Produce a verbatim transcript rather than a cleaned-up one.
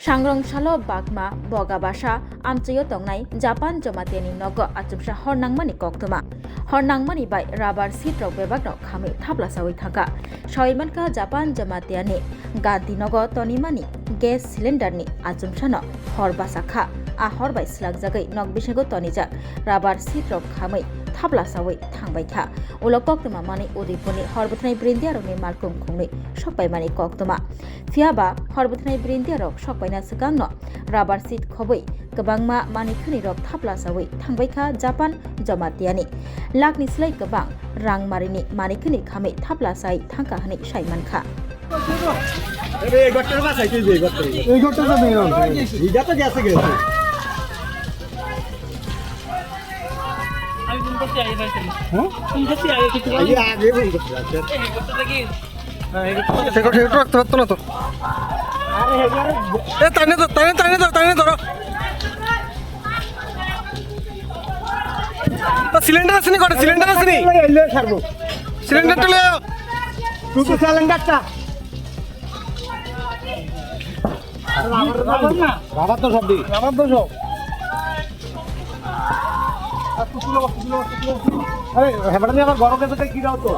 Sangrong salo Bagma Bogabasa amchaio tongnai Japan Jamatiani nogo achomsa hor nangmani koktwma. Hor nangmani bai rubber sheet rok bebakno khamwi thapla sawi thangkha. Sawi mankha Japan Jamatiani Gandhi nogo tonimani gas cylinder ni achomsano hor bwsakha. A hor bai swlakjagwi nok bisingo tonijak rubber sheet rok khamwi thapla sawi thangbaikha. Ulo koktwma manwi Udaipurni hor bwthanai brindiarokni malkhung khungnwi sokpaimani koktwma. Phiya ba hor bwthanai brindiarok sokpaina swkangno rubber sheet khobwi kwbangma manikhwnirok thapla sawi thangbaikha Japan Jamatiani. Lakni slai kwbang rang marini manikhwnwi khamwi thapla sai thangkha hwnwi sai mankha. এই ঘরটার বাসায় তুই যে ঘরটা। এই ঘরটা তো মেয়ে নয়। এইটা তো গেছে গেছে। আমি ফোন করছি আগে ভাই। হ্যাঁ? ফোন করছি আগে কিছু বল। এই আগে ফোন করছি, আচ্ছা। এই ঘরটা দেখি। হ্যাঁ, এই ঘরটা দেখি। সেটা, সেটা রাখতে পারতো না তো। আরে, এই ঘরে এ, টানে ধর, টানে, টানে ধর, টানে ধরো। তো সিলিন্ডার আসেনি কটা? সিলিন্ডার আসেনি? এই লে ছাড়বো। সিলিন্ডারটা লে আও। তুই তো সিলিন্ডারটা। রাবার তো সব দিই। রাবার তো সব। আরে, হেবাটা নিয়ে আবার গরম গেছে, কি দাও তো?